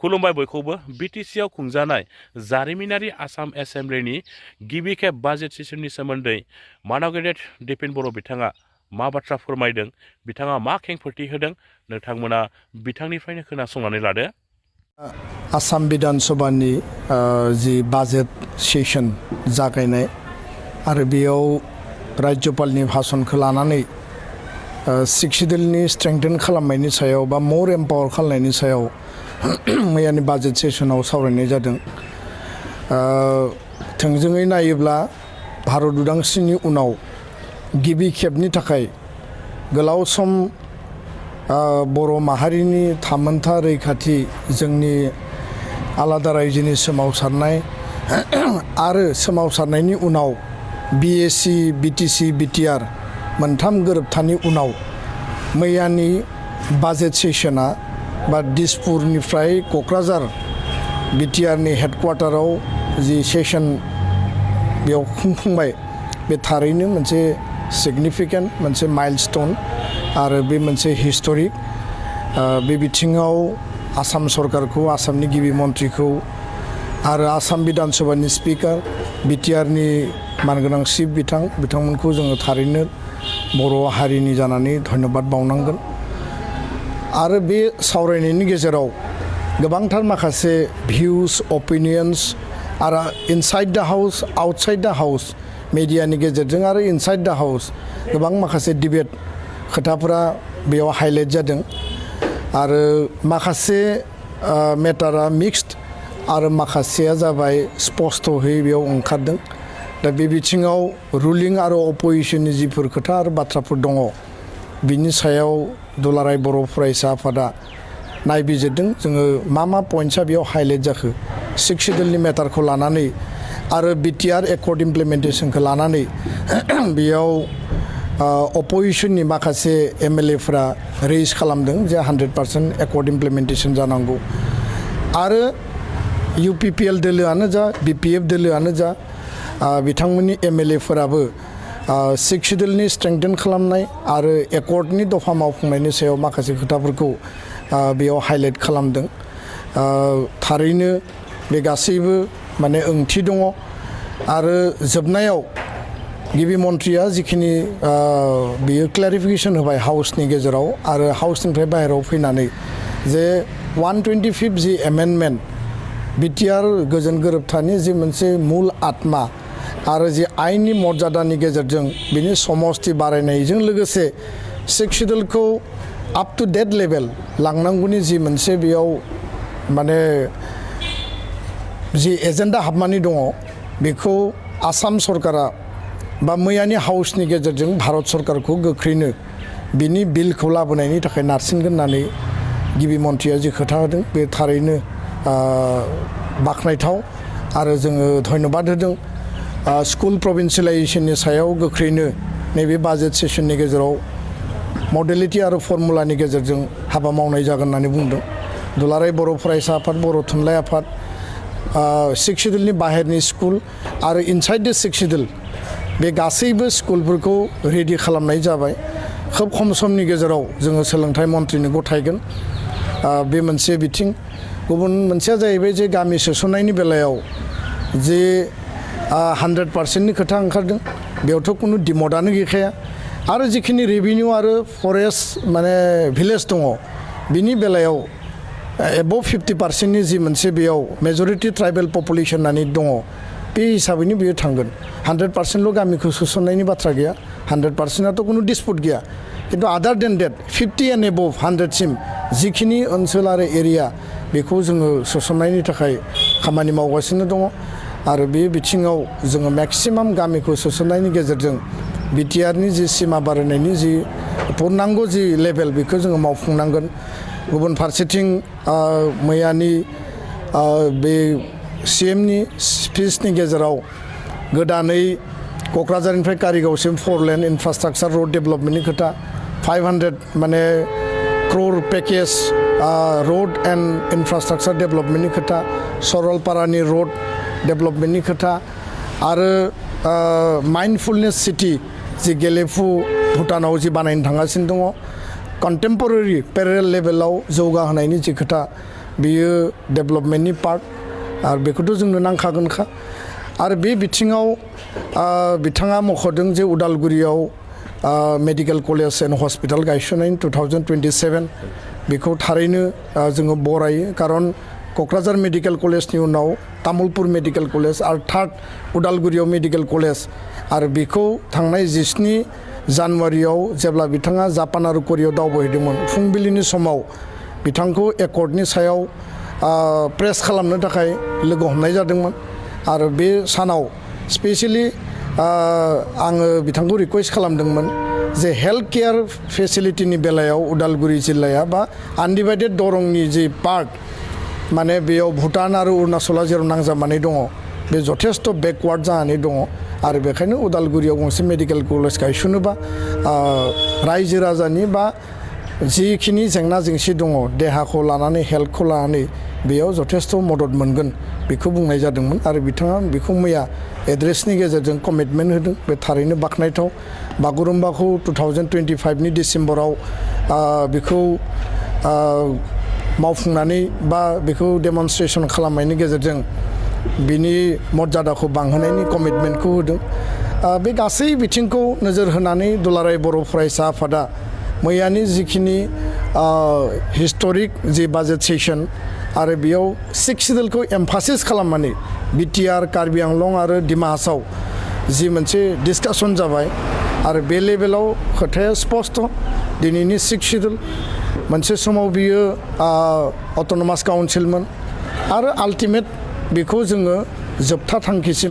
खुलुमबाय बयखौबो बिटिसिआव खुंजानाय जारिमिनारि आसाम एसेम्ब्लिनि गिबि खेब बाजेट सेसननि सोमोन्दै मानाव गेदेर दिपेन बर' बिथाङा मा बाथ्रा फोरमायदों बिथाङा मा खेंफोरथि होदों नोंथांमोना बिथांनिफ्रायनो खोनासंनानै लादो। आसाम बिधान सभानि जि बाजेट सेसन जागायनाय आरो बेयाव राज्यपालनि भाषणखौ लानानै सिक्सिडलनि स्ट्रेंथेन खालामनायनि सायाव बा मोर एम्पावर खालामनायनि सायाव मैयानि बाजेट सेसनाव सावरायनाय जादों। थोंजोङै नायोब्ला भारत उदांस्रिनि उनाव गिबि खेबनि थाखाय गोलाव सम बर' माहारिनि थामोनथा रैखाथि जोंनि आलादा रायजोनि सोमावसारनाय आरो सोमावसारनायनि उनाव बिएसि बिटिसि बिटिआर मोनथाम गोरोबथानि उनाव मैयानि बाजेट सेसना बा दिसपुरनिफ्राय क'क्राझार बिटिआरनि हेडक्वार्टाराव जि सेसन बेयाव खुंफुंबाय बे थारैनो मोनसे सिगनिफिकेन्ट मोनसे माइलस्टोन आरो बे मोनसे हिस्टरिक बे बिथिङाव आसाम सरकारखौ आसामनि गिबि मन्थ्रिखौ आरो आसाम बिधान सभानि स्पिकार बिटिआरनि मानगोनां चिफ बिथांमोनखौ जोङो थारैनो बर' हारिनि जानानै धन्यबाद बावनांगोन। आरो बे सावरायनायनि गेजेराव गोबांथार माखासे भिउस अपिनियन्स आरो इनसाइड द हाउस आउटसाइड द हाउस मिडियानि गेजेरजों आरो इनसाइड द हाउस गोबां माखासे डिबेट खोथाफोरा बेयाव हाइलाइट जादों आरो माखासे मेटारा मिक्सड आरो माखासेया जाबाय स्पष्टहै बेयाव ओंखारदों। दा बे बिथिङाव रुलिं आरो अपोजिशननि जिफोर खोथा आरो बाथ्राफोर दङ बिनि सायाव दुलाराय बर' फरायसा आफादा नायबिजिरदों। जोङो मा पइन्टसा बेयाव हाइलाइट जाखो सिक्सिडलनि मेटारखौ लानानै आरो बिटिआर एकर्ड इमप्लिमेन्टेसनखौ लानानै बेयाव अपोजिशननि माखासे एमएलएफोरा रेज खालामदों जे 100% एकर्ड इमप्लिमेन्टेसन जानांगौ आरो इउपिपिएल दोलोआनो जा बिपिएफ दोलोआनो जा बिथांमोननि एमएलएफोराबो सिक्सिडलनि स्ट्रेंथेन खालामनाय आरो एकर्डनि दफा मावफुंनायनि सायाव माखासे खोथाफोरखौ बेयाव हाइलाइट खालामदों। थारैनो बे गासैबो माने ओंथि दङ आरो जोबनायाव गिबि मन्थ्रिया जिखिनि बियो क्लेरिफिकेसन होबाय हाउसनि गेजेराव आरो हाउसनिफ्राय बाहेरायाव फैनानै जे 125 जि एमेन्डमेन्ट बिटिआर गोजोन गोरोबथानि जि मोनसे मुल आत्मा आरो जि आइननि मर्यादानि गेजेरजों बिनि समस्ति बारायनायजों लोगोसे सिक्सिडलखौ आप टु डेट लेभेल लांनांगौनि जि मोनसे बेयाव माने जि एजेन्डा हाबनानै दङ बेखौ आसाम सरकारा बा मैयानि हाउसनि गेजेरजों भारत सरकारखौ गोख्रैनो बिनि बिलखौ लाबोनायनि थाखाय नारसिनगोन होननानै गिबि मन्थ्रिया जि खोथा होदों बे थारैनो बाख्नायथाव आरो जोङो धन्यबाद होदों। स्कुल प्रभिन्सियेलाइजेसननि सायाव गोख्रैनो नैबे बाजेट सेसननि गेजेराव मडेलिटि आरो फर्मुलानि गेजेरजों हाबा मावनाय जागोन होननानै बुंदों। दुलाराय बर' फरायसा आफाद बर' थुनलाइ आफाद सिक्सिडलनि बाहेरनि स्कुल आरो इनसाइड द सिक्सिडल बे गासैबो स्कुलफोरखौ रेडि खालामनाय जाबाय। खोब खम समनि गेजेराव जोङो सोलोंथाइ मन्थ्रिनो गथायगोन बे मोनसे बिथिं। गुबुन मोनसेया जाहैबाय जे गामि सोसननायनि बेलायाव जे 100%नि खोथा ओंखारदों बेयावथ' खुनु डिमडआनो गैखाया आरो जिखिनि रेभिनिउ आरो फरेस्ट माने भिलेज दङ बिनि बेलायाव एबभ 50%नि जि मोनसे बेयाव मेजरिटि ट्राइबेल पपुलेसन होननानै दङ बे हिसाबैनो बियो थांगोन। 100%ल' गामिखौ सोसननायनि बाथ्रा गैया 100%आथ' खुनु डिसपुट गैया खिन्थु आदार देन डेट 50 एन्ड एबभ 100सिम जिखिनि ओनसोल आरो एरिया बेखौ जोङो सोसननायनि थाखाय खामानि मावगासिनो दङ आरो बे बिथिङाव जोङो मेक्सिमाम गामिखौ सोसननायनि गेजेरजों बिटिआरनि जि सिमा बारायनायनि जि पुर्नांग जि लेभेल बेखौ जोङो मावफुंनांगोन। गुबुन फारसेथिं मैयानि बे सिएमनि स्पिचनि गेजेराव गोदानै क'क्राझारनिफ्राय कारिगावसिम 4 लेन इनफ्रास्ट्राक्चार रड डेभेलपमेन्टनि खोथा 500 माने क्र'र पेकेज रड एन्ड इनफ्रास्ट्राक्चार डेभेलपमेन्टनि खोथा सरलपारानि रड डेभेलपमेन्टनि खोथा आरो माइन्डफुलनेस सिटि जि गेलेफु भुटानाव जि बानायनो थांगासिनो दङ कन्टेम्परारि पेरेल लेभेलाव जौगाहोनायनि जि खोथा बेयो डेभेलपमेन्टनि पार्ट आरो बेखौथ' जोंनो नांखागोनखा आरो बे बिथिङाव बिथाङा मख'दों जे उदालगुरियाव मेडिकेल कलेज एन्ड हस्पिटाल गायसननायनि 2027 बेखौ थारैनो जोङो बरायो खारन क'क्राझार मेडिकेल कलेजनि उनाव तामुलपुर मेडिकेल कलेज आरो थार्ड उदालगुरियाव मेडिकेल कलेज आरो बेखौ थांनाय 17 जानुवारियाव जेब्ला बिथाङा जापान आरो करियाव दावबायहैदोंमोन फुंबिलिनि समाव बिथांखौ एकर्डनि सायाव प्रेस खालामनो थाखाय लोगो हमनाय जादोंमोन आरो बे सानाव स्पेसियेलि आङो बिथांखौ रिकुवेस्ट खालामदोंमोन जे हेल्थ केयार फेसिलिटिनि बेलायाव उदालगुरि जिल्लाया बा आनडिभाइडेड दरंनि जि पार्ट माने बेयाव भुटान आरो अरुणाचला जेराव नांजाबनानै दङ बे जथेस्थ' बेकवार्ड जानानै दङ आरो बेखायनो उदालगुरियाव गंसे मेडिकेल कलेज गायसनोबा रायजो राजानि बा जिखिनि जेंना जेंसि दङ देहाखौ लानानै हेल्थखौ लानानै बेयाव जथेस्थ' मदद मोनगोन बेखौ बुंनाय जादोंमोन आरो बिथाङा बेखौ मैया एड्रेसनि गेजेरजों कमिटमेन्ट होदों बे थारैनो बाख्नायथाव बागुरुम्बाखौ 2025नि डिसेम्बराव बेखौ मावफुंनानै बा बेखौ डेमनस्ट्रेसन खालामनायनि गेजेरजों बिनि मर्यादाखौ बांहोनायनि कमिटमेन्टखौ होदों बे गासै बिथिंखौ नोजोर होनानै दुलाराय बर' फरायसा आफादा मैयानि जिखिनि हिस्टरिक जि बाजेट सेसन आरो बेयाव 6 सिडुलखौ एमफासिस खालामनानै बिटिआर कार्बि आंलं आरो डिमा हासाव जि मोनसे डिसकासन जाबाय आरो बे लेभेलाव खोथाया स्पस्ट दिनैनि 6 सिडुल मोनसे समाव बियो अट'नमास काउन्सिलमोन आरो आल्टिमेट बेखौ जोङो जोबथा थांखिसिम